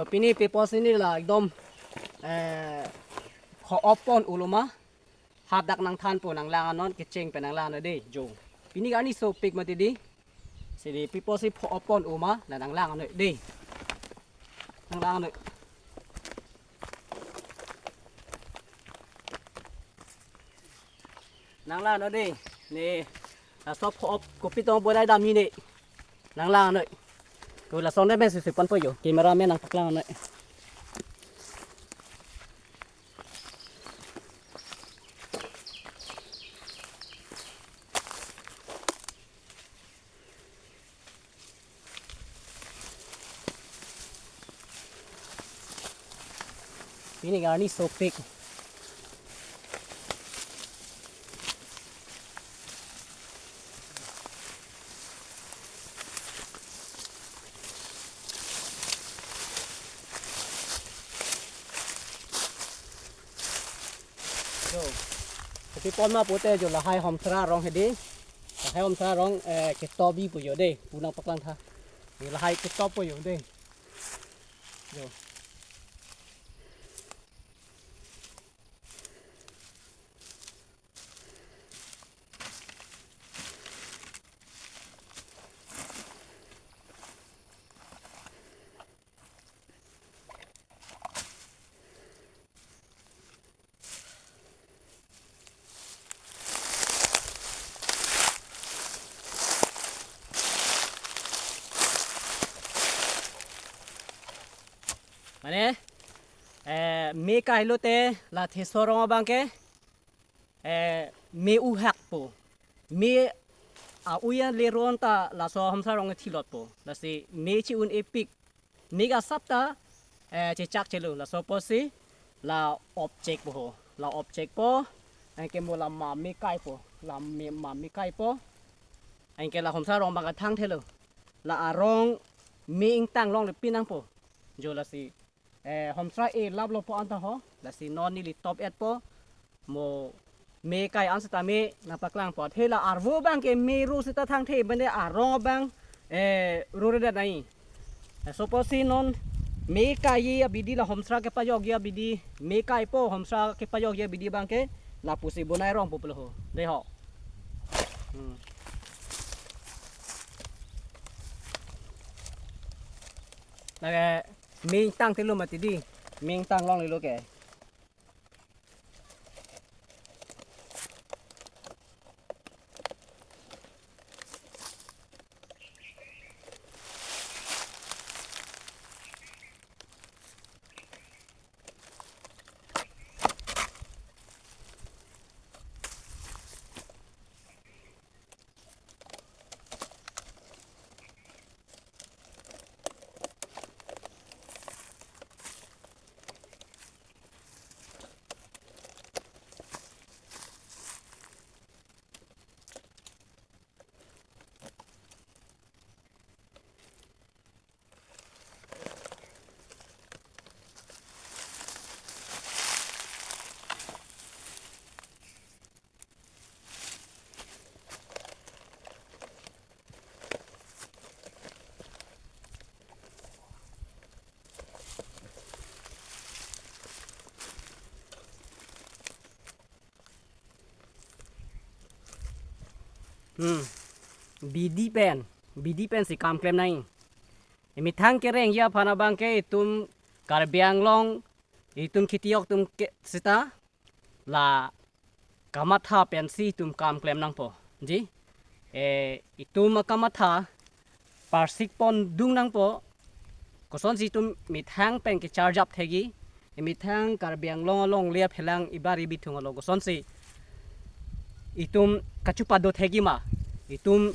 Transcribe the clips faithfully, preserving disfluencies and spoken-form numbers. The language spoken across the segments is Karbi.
Pini pi pusi neli la ekdom, eh, pho-op pon uluma. Hadak nangthanpo, nanglang anon, kecheng pen nanglang anon dei, jo. Pini arni sopik mati dei. Sidi pi pusi pho-op pon uluma, la nanglang anon dei. Nanglang anon. Nanglang anon dei. Ne, laso pho-op kopi tong bonai dam hini. Nanglang anon. Ko lason de men sisi ponpo jo. Cameraman nangpaklang anon. Pini arni sopik. Jo, kopi pon ma pute jo, lahai Homsra arong hedi. Lahai Homsra arong, eh, ketop bi pu jo dei, pu nangpaklang tha. Lahai ketop pu jo dei. Jo. Mane, eh, me kai lote la theso arong abang ke, eh, me uhak po. Me a-uyan le ron ta laso Homsra arong thilot po. Lasi me chi-un-epik. Nik asap ta, eh, chechak chelo, laso pusi la op chekpo ho, la op chekpo, anke mo la ma me kaipo, la me ma me kaipo, anke la Homsra arong abang kathang thelo, la arong me ingtang longle pinangpo, jo lasi, eh, Homsra e laplo pu anta ho, lasi non neli top etpo, mo me kai an seta me nangpaklangpo. Athe la arvo abang ke me ro seta thangthe, bende arong abang, eh, ro redet nai. Eh, laso pusi non me kai abidi la Homsra kepajokji abidi, me kaipo Homsra kepajokji abidi abang ke lapusi bonai rong po pulo ho. Dei ho. Hmm. Lake me ingtang thelo mati dei. Me ingtang longlelo ke. Hmm. Bidi pen, bidi pensi kam klem nai. Emethang kerengji aphan abang ke itum Karbi Anglong, itum kheti-ok atum ke seta la kamatha pensi itum kam klem nangpo. Ji? Eh, itum akamatha parsik pondun nangpo. Kosonsi itum methang pen kecharjap thekji. Methang Karbi Anglong along lia phelang ibari bithung alo kosonsi itum kachupado thekji ma. Itum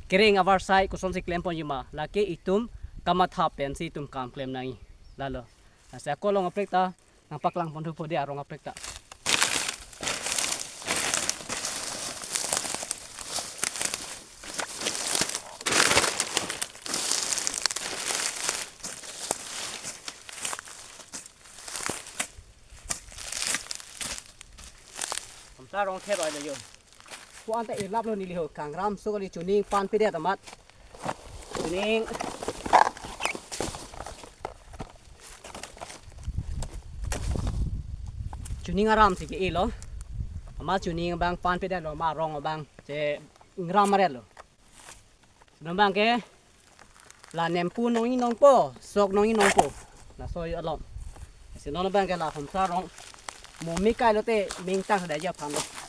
kereng avarsai kosonsi klem ponji ma. Lake itum kamatha pensi itum kam klem nangji. Lalo. Lasi ako along kaprek ta nangpaklang ponthupo dei arong kaprek ta. Homsra arong theroi lo jo. Pu anta e laplo neli ho, kangram so kali chuning pan pedet amat. Chuning. Chuning aram si ke-elo. Ama chuning abang panpedetlo, ama arong abang che ingram aretlo. Non abang ke la nempu nongji nongpo, sok nongji nongpo. Laso alom. Si non abang ke la Homsa arong mo me kai lote mingtang da ja aphan lo.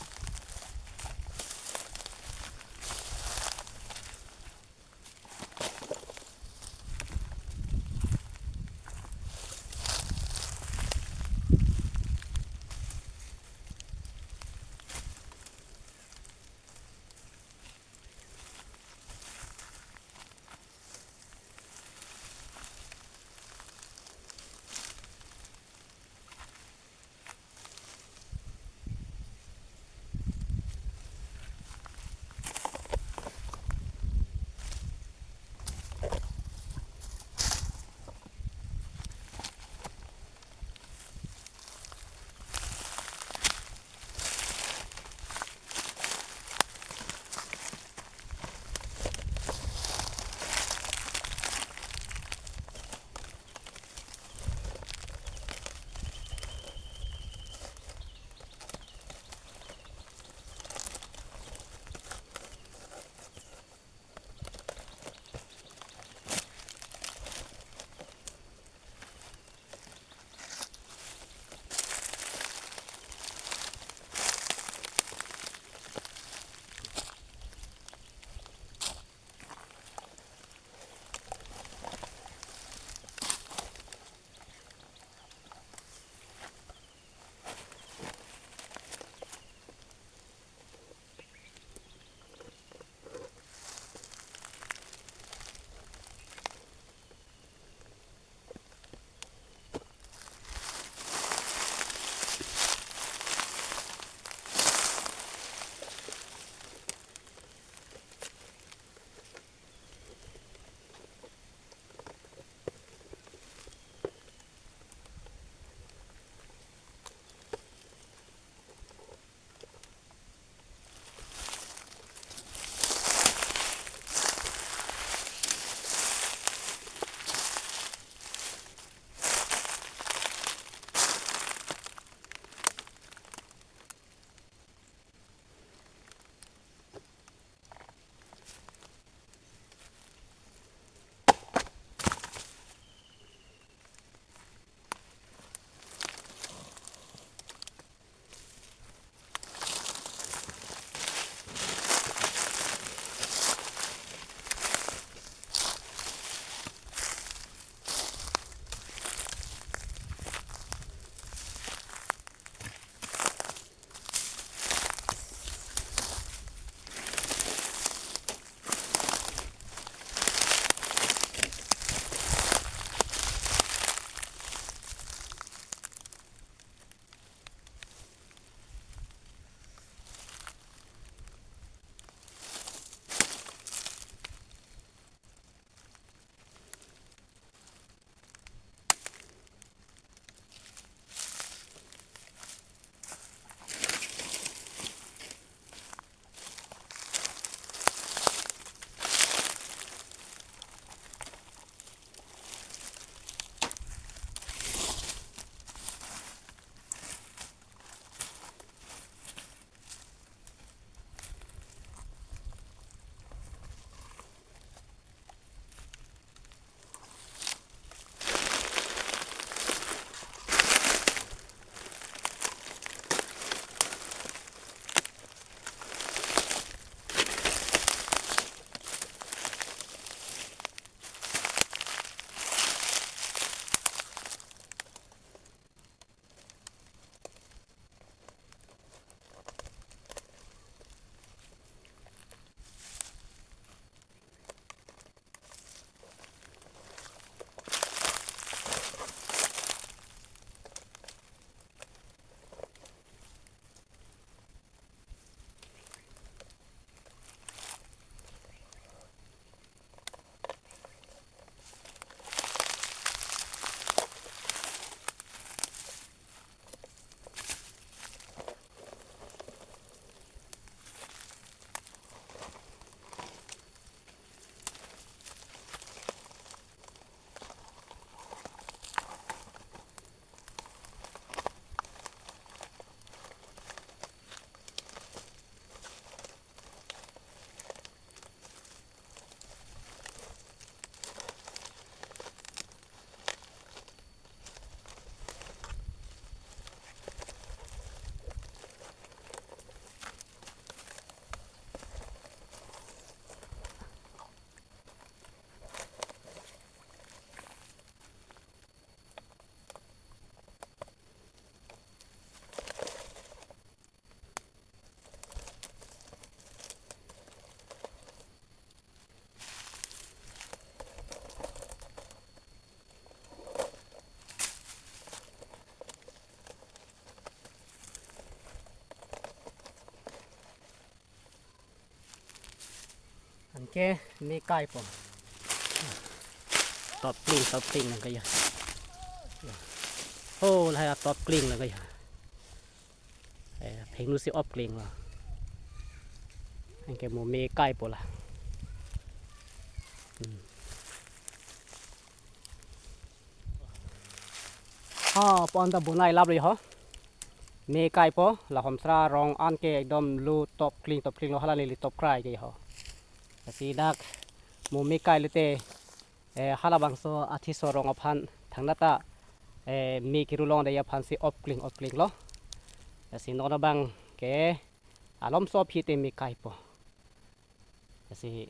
Ke me kaipo. Top kling, top kling lang kaya. Ho, lahai top kling lang kaya. Eh, phingno si op kling lo. Anke mo me kaipo la. Hmm. Ha, pon ta bonai lap lo ho. Me kaipo, la Homsra rong an ke ekdom lo top kling, top kling lo, hala neli top krai ke ho. Lasi dak mo me kai lote, eh, halabangso Athiso rong aphan thangnat ta, eh, me kiru longde aphan si op kling, op kling lo. Lasi non abang ke alomso aphi te me kaipo. Lasi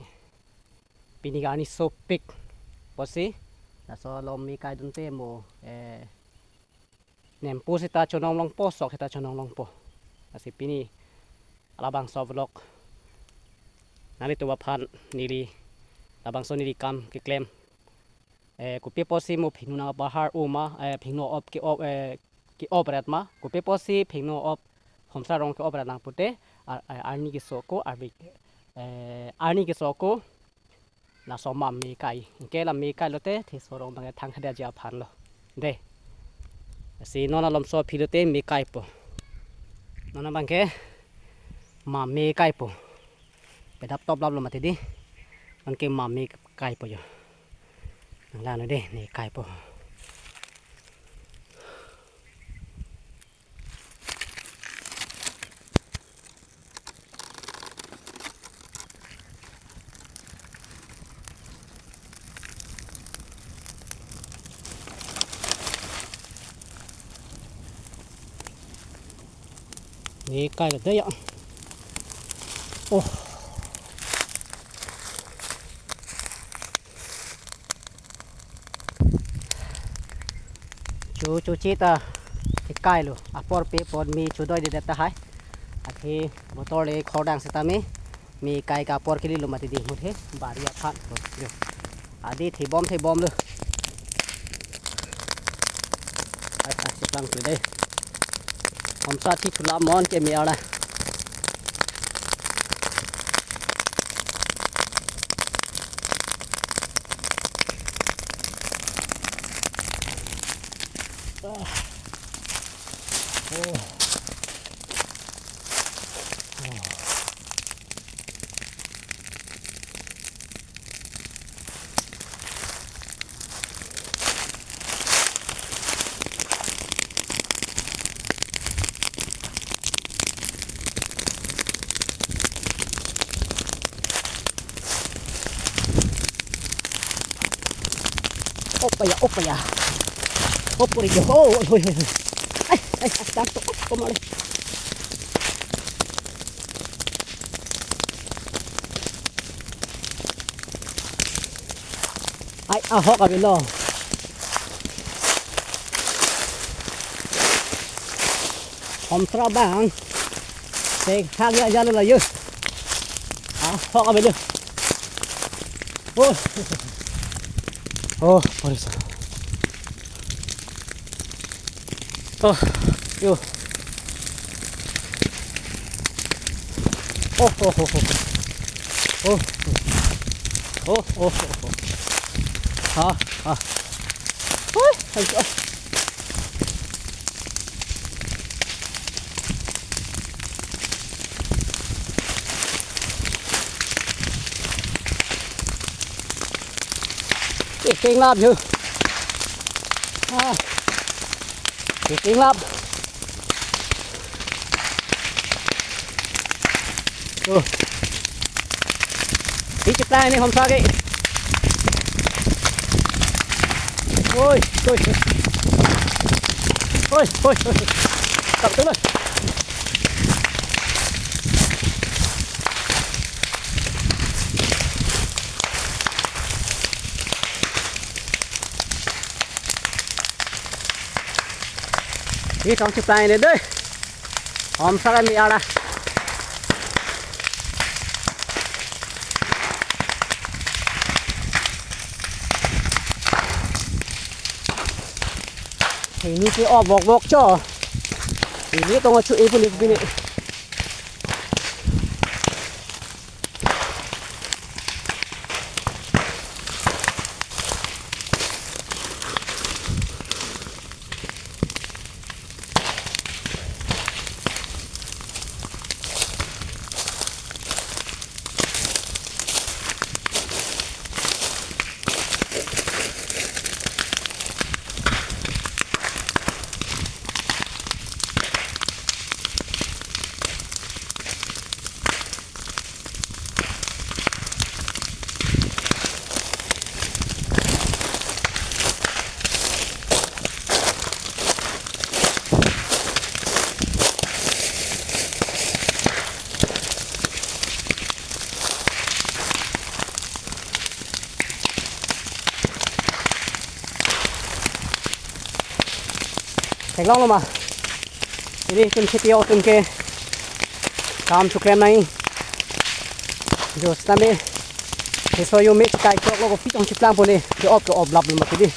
pini ke arni sopik pusi, laso alom me kaidunte mo, eh, nempo seta chonong longpo, sok seta chonong longpo. Lasi pini labangso vlog nanglitum aphan neli labangso neli kam keklem. Eh, kopi apotsi mo phingno nang bahar u ma, eh, phingno op ke-op, eh, ke-op ret ma. Kopi apotsi phingno op Homsra rong ke-op ret nang pute, ar-, ar-, arni keso ako, arbi, eh, arni keso ako, laso ma me kai. Anke la me kai lote, Athiso rong abang thang hadia ji aphan lo. De. Lasi non alomso aphi lote me kaipo. Non abang ke ma me kaipo. Pedap top lap lo mati di. Anke ma me kaipo jo. Nang lang de, me kaipo. Me kai lo de ya. Oh. Chu chu chi ta, eh, kai lo. Apor pe apor me chu doi dedet tahai. Athe motor le khordang seta me, me kai ke apor kili lo mati di muthe. Bari aphan. Yo. Adi thibom thibom lo. Ai, ai, cheplang tu dei. Homsra thi thula mon ke me ala. Ah. Oh. Oh. Opa ya, opa ya. Opa ri jo. Oh, oi, oi, oi, oi. Ai, ai, ai, tanto. Oh, kemale. Ai, ahok avelo. Homsra abang. Te hak ya jalo la yo. Ahok avelo. Oh. Oh, parisa. Oh, yo. Oh, oh, oh, oh. Oh. Oh, oh, oh, oh. Ha, ha. Oi, ai, oh. Ih, ting lap ju. Ah. Ih, ting lap. Tuh. Ih, cheplang ne Homsra ke. Oi, oi. Oi, oi, oi. Tap tu lah. Ih, tong cheplang ne dei. Homsra me ala. Ini ke obok bok cho. Ini tong chu ipu ni bini. Theklonglo ma. Ili tum chiti o tum ke kam chuklem nai. Jo sitame. Keso yo me chikai choklo kopi tong chiplang pone. Jo op lo op laplo mati di.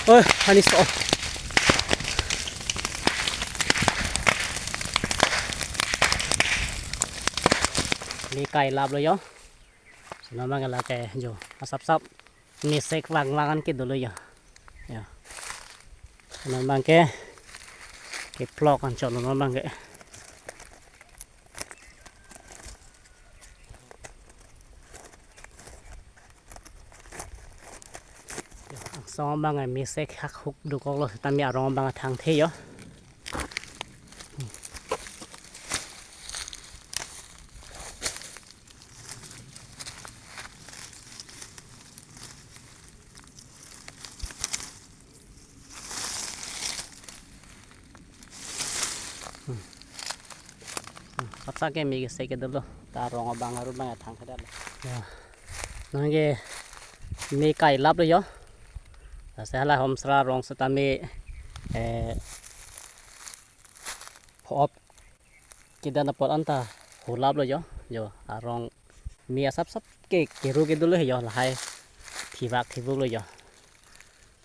Oi, ani so. Me kai laplo yo. Sino mang la ke jo. Asap sap. Mesek vang vang an ke dolo yo. Ya. Non bang ke, ke plok an cholo non bang ke. Song bang ke mesek hak huk dukok lo, tami arong bang thangthe yo. Kachak ke me kesek ke dolo. Ta arong abang aru bang thangthedetlo. Ya. Non ke me kai laplo yo. Lasi hala Homsra arong sitame, eh, pho-op kedan apot anta hu laplo yo. Yo, arong me asap sap ke keru ke dolo yo, lahai thivak thivuklo yo.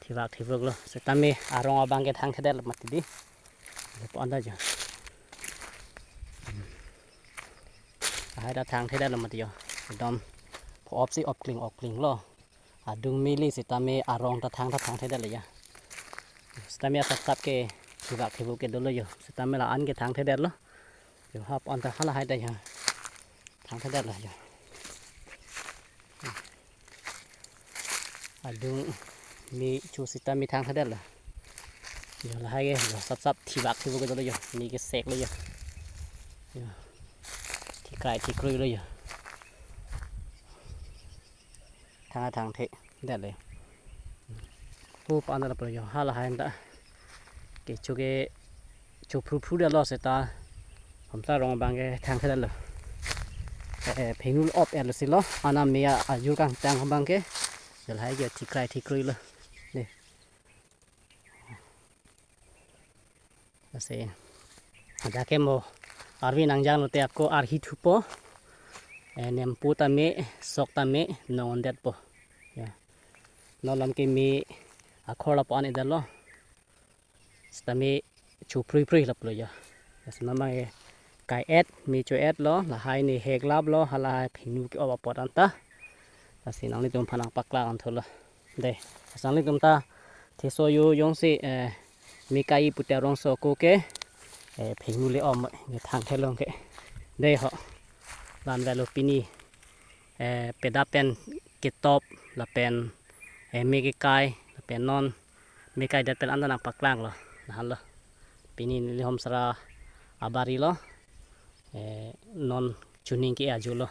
Thivak thivuklo. Sitame arong abang ke thangthedetlo mati di. Yo, pon da yo. Lahai ta thangthedetlo mati yo. Ekdom pho-op si opkling opklinglo. Adung mili sitame arong ta thang ta thangthedetlo ya. Sitame asap sap ke thivak thivuk ke dolo yo. Sitame la-an ke thangthedetlo. Yo hap anta halahai ta ya. Thangthedetlo yo. Adung me chu sitame thangthedetlo. Yo lahai ke yo asap sap thivak thivuk ke dolo yo. Me keseklo yo. Yo. Thikrai thikruilo yo. Thang thangthedetlo. Pu pan da pro yo halahai ta. Kecho ke cho phru phru detlo seta. Homsra arong bang ke thangthedetlo. Eh, phengnu op etlo silo. Ana me ajur kangtang bang ke. Yo lahai ke thikrai thikruilo. Ne. Lasi. Ajak ke mo arvi nangjanglo te ako arhi thupo. Eh, nempu tame, sok tame, nong-ondetpo. Ya. Non lam ke me akhor lapu-an edetlo. Sitame cho phrui phrui laplo ya. Lasi non bang ke kai et, me cho etlo, lahai ne hek laplo, halahai phengnu ke-op apot anta. Lasi nanglitum aphan nangpaklang thulo. Dei, lasi nanglitum ta theso yo jongsi, eh, me kai pu te arongso ako ke, eh, phengnu le-om ne thangthelong ke. Dei ho. Lan velo pini, eh, pedap pen ketop lapen, eh, me kekai lapen non me kaidet pen anta nangpaklanglo. Lahenlo. Pini neli Homsra abari lo. Eh, non chuning ke ajulo.